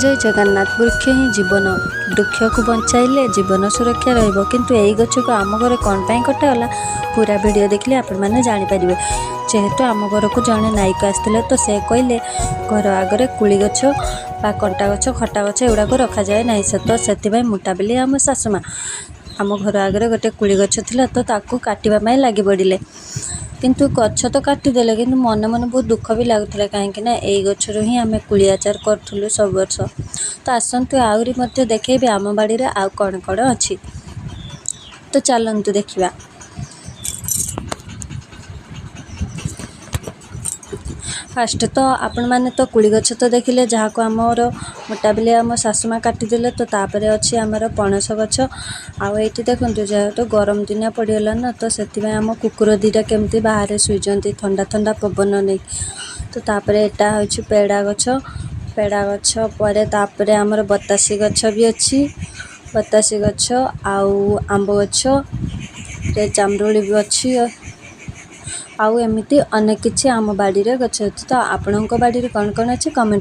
ଜୟ ଜଗନ୍ନାଥ। ବୃକ୍ଷ ହିଁ ଜୀବନ। ବୃକ୍ଷକୁ ବଞ୍ଚାଇଲେ ଜୀବନ ସୁରକ୍ଷା ରହିବ। କିନ୍ତୁ ଏଇ ଗଛକୁ ଆମ ଘରେ କ'ଣ ପାଇଁ କଟାଗଲା, ପୁରା ଭିଡ଼ିଓ ଦେଖିଲେ ଆପଣମାନେ ଜାଣିପାରିବେ। ଯେହେତୁ ଆମ ଘରକୁ ଜଣେ ନାୟକ ଆସିଥିଲେ, ତ ସେ କହିଲେ ଘର ଆଗରେ କୋଳି ଗଛ ବା କଣ୍ଟା ଗଛ, ଖଟା ଗଛ ଏଗୁଡ଼ାକ ରଖାଯାଏ ନାହିଁ। ସେ ତ ସେଥିପାଇଁ ମୁଟାବିଲି ଆମ ଶାଶୁମା ଆମ ଘର ଆଗରେ ଗୋଟେ କୋଳି ଗଛ ଥିଲା, ତ ତାକୁ କାଟିବା ପାଇଁ ଲାଗି ପଡ଼ିଲେ। କିନ୍ତୁ ଗଛ ତ କାଟିଦେଲେ, କିନ୍ତୁ ମନେ ମନେ ବହୁତ ଦୁଃଖ ବି ଲାଗୁଥିଲା, କାହିଁକି ନା ଏଇ ଗଛରୁ ହିଁ ଆମେ କୋଳି ଆଚାର କରୁଥିଲୁ ସବୁ ବର୍ଷ। ତ ଆସନ୍ତୁ, ଆହୁରି ମଧ୍ୟ ଦେଖେଇବି ଆମ ବାଡ଼ିରେ ଆଉ କ'ଣ କ'ଣ ଅଛି। ତ ଚାଲନ୍ତୁ ଦେଖିବା। ଫାଷ୍ଟ ତ ଆପଣମାନେ ତ କୋଳି ଗଛ ତ ଦେଖିଲେ, ଯାହାକୁ ଆମର ମୋଟାବିଲି ଆମ ଶାଶୁମା କାଟିଦେଲେ। ତ ତାପରେ ଅଛି ଆମର ପଣସ ଗଛ। ଆଉ ଏଇଠି ଦେଖନ୍ତୁ, ଯେହେତୁ ଗରମ ଦିନିଆ ପଡ଼ିଗଲା ନା, ତ ସେଥିପାଇଁ ଆମ କୁକୁର ଦୁଇଟା କେମିତି ବାହାରେ ଶୋଇଛନ୍ତି ଥଣ୍ଡା ଥଣ୍ଡା ପବନ ନେଇ। ତ ତାପରେ ଏଇଟା ହେଉଛି ପେଡ଼ା ଗଛ। ପେଡ଼ା ଗଛ ପରେ ତାପରେ ଆମର ବତାସି ଗଛ ବି ଅଛି। ବତାସି ଗଛ ଆଉ ଆମ୍ବ ଗଛ ରେ ଜାମୁରୋଳି ବି ଅଛି। ଆଉ ଏମିତି ଅନେକ କିଛି ଆମ ବାଡ଼ିରେ ଗଛ ଅଛି। ତ ଆପଣଙ୍କ ବାଡ଼ିରେ କ'ଣ କ'ଣ ଅଛି, କମେଣ୍ଟ